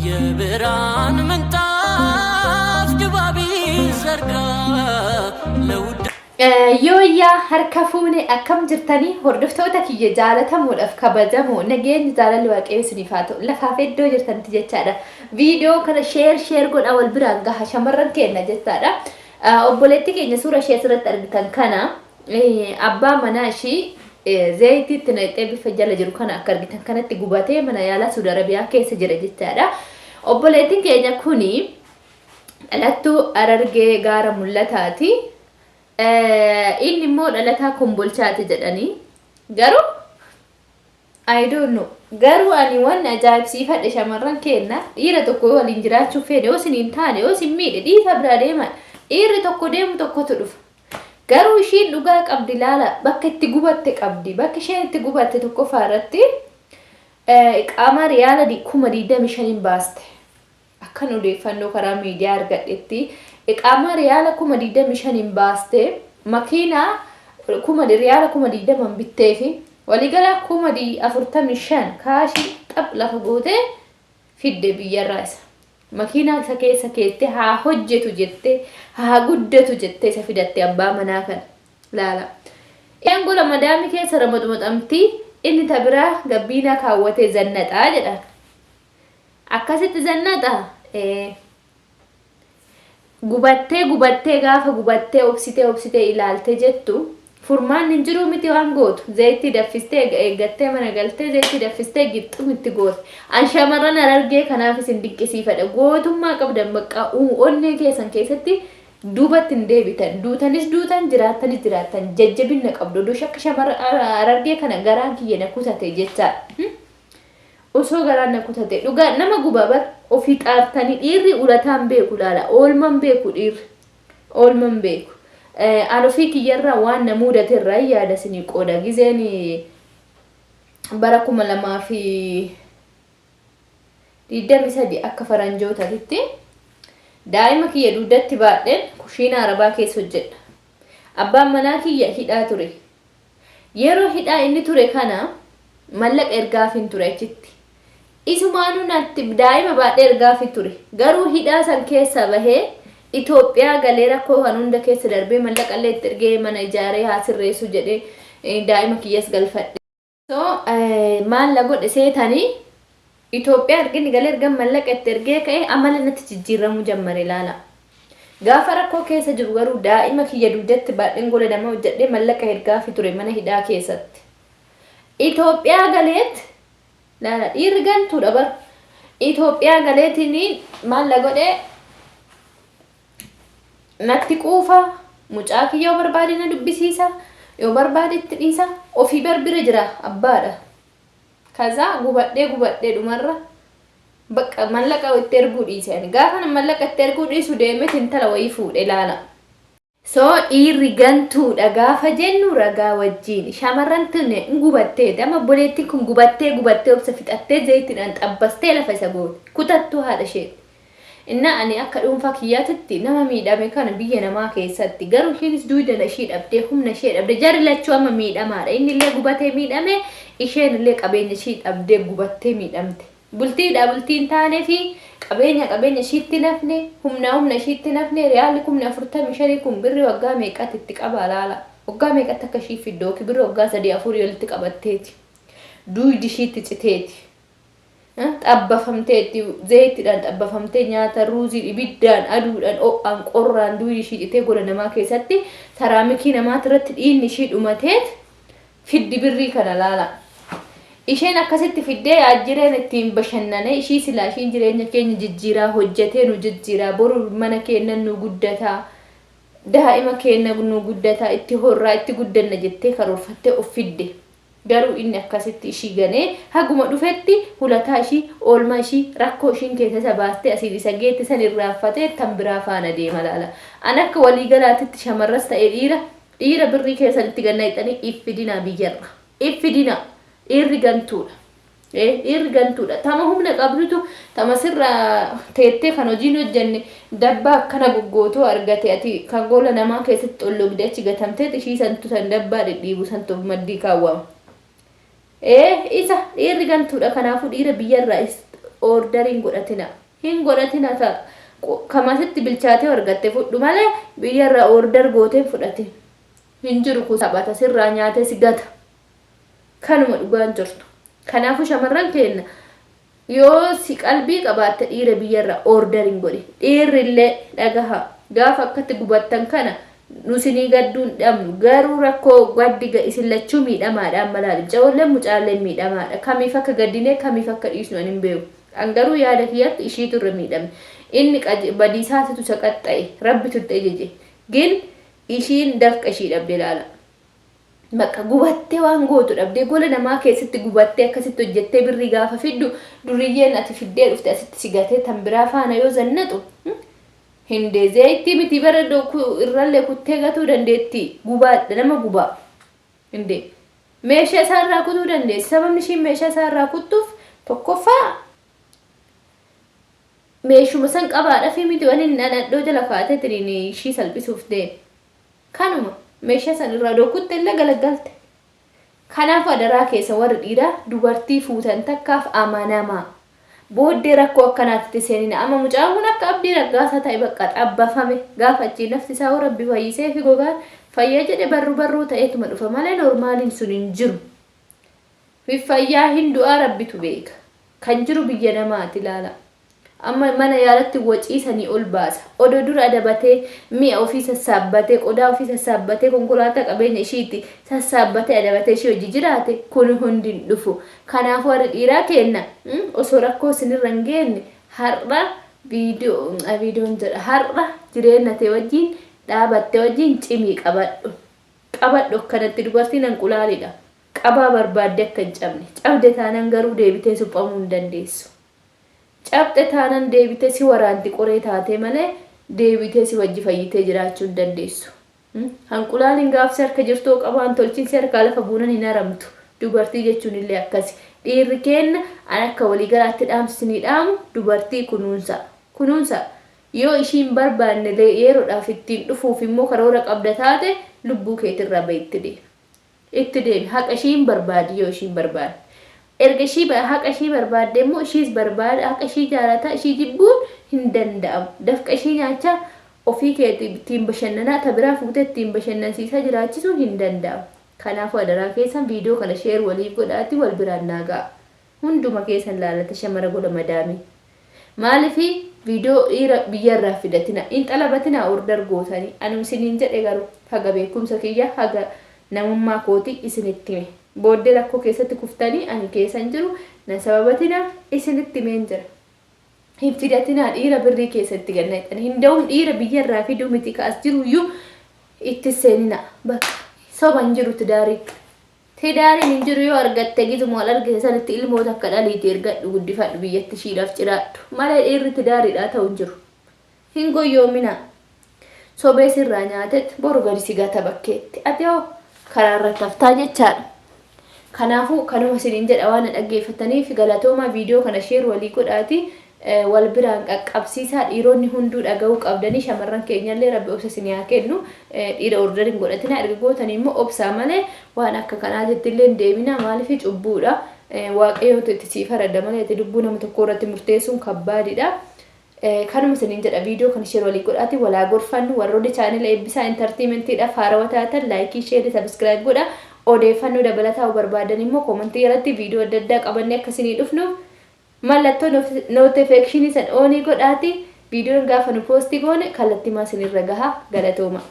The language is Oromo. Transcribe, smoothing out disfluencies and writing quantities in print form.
የብርሃን ምንጣፍ ድባብ ዘርጋ ለውዳ Yooyyaa harka fuune akkam jirtanii hordoftoota kiyya jaalatamuudhaaf kabajamoo nageenyi jaalalli waaqayyo isiniif haa ta'u lafaaf iddoo jirtanitti jechaadha. Viidiyoo kana sheer sheer godhaa wal biraan gaha shamarran keenya jechaadha. Obboleetti keenya suura ishee asirratti argitan kana abbaa manaa ishii zayitii itti naqxee bifa jala jiru kana akka argitan kanatti gubatee mana yaalaa Saudi Arabiyaa keessa jira jechaadha. Obboleettiin keenya kuni dhalattuu Harargee gaara mul'ataati. Inni immoo dhalataa Kombolchaati jedhanii. Garuu I don't know. Garuu ani wanni ajaa'ibsiifadhe shamarran keenya dhiira tokko yoo waliin jiraachuu fedhe yoo isin hin taane yoo isin miidhe dhiisa biraa deeman dhiirri tokko deemu tokkotu dhufa. Garuu ishiin dhugaa qabdi laala bakka itti gubatte qabdi. Bakka isheen itti gubatte tokkoffaa irratti iqaamaa riyaala 25,000 baaste. Akkan odeeffannoo karaa miidiyaa argadhetti iqaamaa riyaala 25,000 baaste makiinaa riyaala 20,000 bittee fi waliigala 45,000 kaashii xaph lafa gootee fidde biyyarraa isa. Makiinaa isa keessa keettee haa hojjetu jettee haa guddatu jettee isa fidatte abbaa manaa kana laala. Isheen gola madaamii keessa ramaxumaxamtii inni ta biraa gabbiinaa kaawwatee zannaxaa jedhan. Akkasitti zannaxaa? Gubattee gubattee gaafa gubattee obsitee obsitee ilaaltee jettu furmaanni hin jiruu miti waan gootu zayitii daffistee eeggattee mana galtee zayitii daffistee gixxumitti goote. An shamarran Harargee kanaaf isin dinqisiifadha. Gootummaa qabdan bakka onnee keessan keessatti duubatti hin deebitan. Duutanis duutan jiraattanis jiraattan jajjabina qabdu. Oduu akka shamarran Harargee kana garaan kiyya na kutate jechaadha. Osoo garaan na kutate dhugaa nama guba bar ofii xaartanii dhiirri ulataan beeku laala oolman beeku dhiirri oolman beeku. An ofii kiyyarraa waan na mudate irraa yaada isinii qooda gizeen bara 2023 akka faranjootaatitti daa'ima kiyya dugdatti baadheen kushiina arabaa keessa hojjedha. Abbaan manaa kiyya hidhaa ture. Yeroo hidhaa inni ture kana mallaqa ergaafin ture achitti. Isumaanuu natti daa'ima baadhee ergaafin ture. Garuu hidhaa san keessa bahee Itoophiyaa galee rakkoo kan hunda keessa darbee mallaqa illee itti ergee mana ijaaree haa sirreessu jedhee daa'ima kiyyas galfadhe. So maal la godhe seetanii Itoophiyaa erginni galee ergan mallaqa itti ergee ka'ee amala natti jijjiiramuu jammare laala. Gaafa rakkoo keessa jiru garuu daa'ima kiyya dugdatti baadheen gola nama hojjedhee mallaqa ergaafi ture mana hidhaa keessatti. Itoophiyaa galeet laala dhiirri gantuudha bar. Itoophiyaa galeetiin maal la godhe natti quufa mucaa kiyya yoo barbaade na dubbisiisa yoo barbaade itti dhiisa ofii bar bira jira abbaadha. Kazaa gubadhee gubadhee dhumarra bakka mallaqa itti erguu dhiise ani gaafa mallaqa itti erguu dhiisu deemee intala wayii fuudhe laala. So dhiirri gantuudha gaafa jennu ragaa wajjin shamarran tun gubattee amma obboleettiin kun gubattee gubattee obsa fixattee zayitiidhaan xabbastee lafa isa goote kutattuu haadha isheeti. Inna ani akka dhuunfaa kiyyaatitti nama miidhame kana biyya namaa keessatti garuu isheenis duudana ishii dhabdee humna ishee dhabdee jarri lachuu amma miidhamaadha. Inni illee gubatee miidhame isheen illee qabeenya ishii dhabdee gubattee miidhamte. Bultiidha bultii hin taanee fi qabeenya qabeenya ishiitti nafne humna humna ishiitti nafne riyaalli 45,000 kun birri waggaa meeqatti itti qaba laala. Waggaa meeqatti akka ishii fiddu yookiin birri waggaa 3 4 walitti qabatteeti. Duudi ishiitti citeeti. Xabbafamteetti zayitiidhaan xabbafamtee nyaata ruuzii ibiddaan aduudhaan ho'aan qorraan duudi ishii citee gola namaa keessatti saraamikii namaati irratti dhiigni ishii dhumateet fiddi birrii kana laala. Isheen akkasitti fiddee yaajjireen ittiin bashannane ishii silaa ishiin jireenya keenya jijjiiraa hojjetee nu jijjiiraa boru mana keenya nu guddataa daa'ima keenya nu guddataa itti horraa itti guddanna jettee karoorfattee of fidde. Garuu inni akkasitti ishii ganee haguma dhufetti hulataa ishii oolmaa ishii rakkoo ishiin keessa isa baastee asiin isa geette san irraanfatee tan biraa faana deema laala. An akka waliigalaatitti shamarras ta'e dhiira dhiira birrii keessan itti gannayxanii iffidinaa biyyarra. Iffidinaa dhiirri gantuudha. Dhiirri gantuudha. Tama humna qabdutu tama sirra teettee kan hojiin hojjenne dabbaa akkana goggootuu argate ati kan gola namaa keessatti xollogde achi gatamtee ishii santu san dabbaa dhidhiibu santu of maddii kaawwama. Isa dhiirri gantuudha. Kanaafuu dhiira biyyarraa Order hin godhatina. Hin godhatina ta kamasitti bilchaatee argatte fudhu malee biyyarraa order gootee hin fudhatin. Hin jiru kun taphata sirraa nyaatee si gata. Kanuma dhugaan jirtu. Kanaafuu shamarran keenya yoo si qalbii qabaatte dhiira biyyarraa order hin godhin. Dhiirrillee dhagaha gaafa akkatti gubattan kana nu isinii gadduu hin dhabnu garuu rakkoo gaddi isin lachuu miidhamaadha amma laali mucaolleen mucaalleen miidhamaadha kamiif akka gaddinee kamiif akka dhiisnu ani hin beeku an garuu yaada kiyyatti ishiitu irra miidhame inni badiisaatitu isa qaxxa'e rabbitu itti ejeje gin ishiin dafqa ishii dhabde laala Bakka gubattee waan gootu dhabdee gola namaa keessatti gubattee akkasitti hojjettee birrii gaafa fiddu duriyyeen ati fiddee dhufte asitti si gatee tan biraa faana yoo zannaxu hindee zeeytii miti bara irrallee kuttee gatuu dandeetti gubaadha nama gubaa hindee meeshaa isaa irraa kutuu dandeessi sababni ishiin meeshaa isaa irraa kuttuuf tokkoffaa meeshuma san qabaadhafi miti waan inni nadhoo jala kaa'ateetiin ishii salphisuuf deema. Kanuma meeshaa san irraa odoo kutte illee galaggalte. Kanaafuu adaraa keessan warri dhiiraa dubartii fuutan takkaaf amanamaa. Booddee rakkoo akkanaatti itti seenina. Amma mucaan kun akka Abdii Raggaasaa ta'e bakka xabbafame. Gaafa achii nafti isaa hoo Rabbi fayyiseefi gogaan fayya jedhe barru barruu ta'eetuma dhufa malee normaaliin sun hin jiru. Fayyaa hin du'aa Rabbitu beeka. Kan jiru biyya namaati ilaala. Amma mana yaalatti wacii sanii ol baasa. Odoo dura adabatee, mi'a ofii sassaabbatee, qodaa ofii sassaabbatee, konkolaataa qabeenya ishiiti sassaabbatee adabatee ishii wajji jiraate kun hundi hin dhufu. Kanaafuu warri dhiiraa keenna osoo rakkoo isinirra hin geenne har'a viidiyoo viidiyoon jedha har'a jireenna tee wajjiin dhaabatte wajjiin cimii qabadhu. Qabadhu akkanatti dubartiin anqulaalidha. Qabaa barbaadde akka hin cabne. Cabde taanan garuu deebitee suphamuu hin dandeessu. Cabxe taanan deebitee si waraanti qoree taatee malee deebitee si wajji fayyitee jiraachuu hin dandeessu. Hanqulaaliin gaaf si harka jirtu hoo qabaan tolchin si harkaa lafa buunan hin haramtu. Dubartii jechuun illee akkasi. Dhiirri keenna an akka walii galaatti dhaamsi isinii dhaamu dubartii kunuunsaa. Kunuunsaa. Yoo ishii hin barbaanne yeerodhaaf ittiin dhufuuf immoo karoora qabda taate lubbuu keetirraa bahi itti deemi. Itti deemi. Haqa ishii hin barbaadi yoo ishii hin barbaanne. Erga ishii haqa ishii barbaadde immoo ishiis barbaada haqa ishii jaalataa ishii jibbuun hin danda'amu. Dafqa ishii nyaachaa ofii keetii ittiin bashannanaa ta biraa fuutee ittiin bashannansiisaa jiraachisuun hin danda'amu. Kanaafuu adaraa keessan viidiyoo kana share waliif godhaatii wal biraan naa ga'aa. Hunduma keessan laalata shamara gola madaamii. Maalifi video dhiira biyyarraa fidatina hin xalabatinaa order gootanii anum isiniin jedhe garuu haga beekumsa kiyya haga namummaa kooti isinitti hime booddee rakkoo keessatti kuftanii ani keessa hin jiru na sababatinaa isinitti himeen jira hin fidatinaa dhiira birrii keessa itti gad naqxanii hin da'uun dhiira biyyarraa fiduu miti ka as jiruyyuu itti seenina bakka soba hin jiru tidaarii Tidaariin hin jiru yoo argatte gizuma wal argite sanitti ilmoo takka dhaliiti ergadhu guddifadhu biyyatti ishiidhaaf ciraadhu malee dhiirri tidaariidhaa ta'u hin jiru. Hin goyyoominaa. Sobee sirraa nyaatet boru gadi si gata bakkeetti. Ati hoo karaa irratti haftaa jechaadha. Kanaafuu kanuma isiniin jedha waan na dhaggeeffattaniif galatoomaa viidiyoo kana sheer walii godhaati wal biraan qaqqabsiisaa dhiironni hunduu dhaga'uu qabdanii shamarran keenyallee rabbi obsa isinii haa kennu dhiira order hin godhatinaa erga gootanii immoo obsaa malee waan akka kanaatitti illee hin deebinaa maaliif cubbuudha waaqayyootu itti sii farada malee ati lubbuu nama tokkoo irratti murteessuun kabbaadidha. Kanuma isiniin jedha viidiyoo kana share walii godhaati walaa gorfannu warroonni chaanela eebbisaa intartiimentiidhaaf haarawa taatan laayikii sheerii sabiskiraayib godha odeeffannoo dabalataa yoo barbaadan immoo koomentii jalatti viidiyoo adda addaa qabannee akka isinii dhufnuuf Mallattoo notification san oonii godhaati viidiyoon gaafa nu poostii goone kallattimaa isinirra gaha galatoomaa.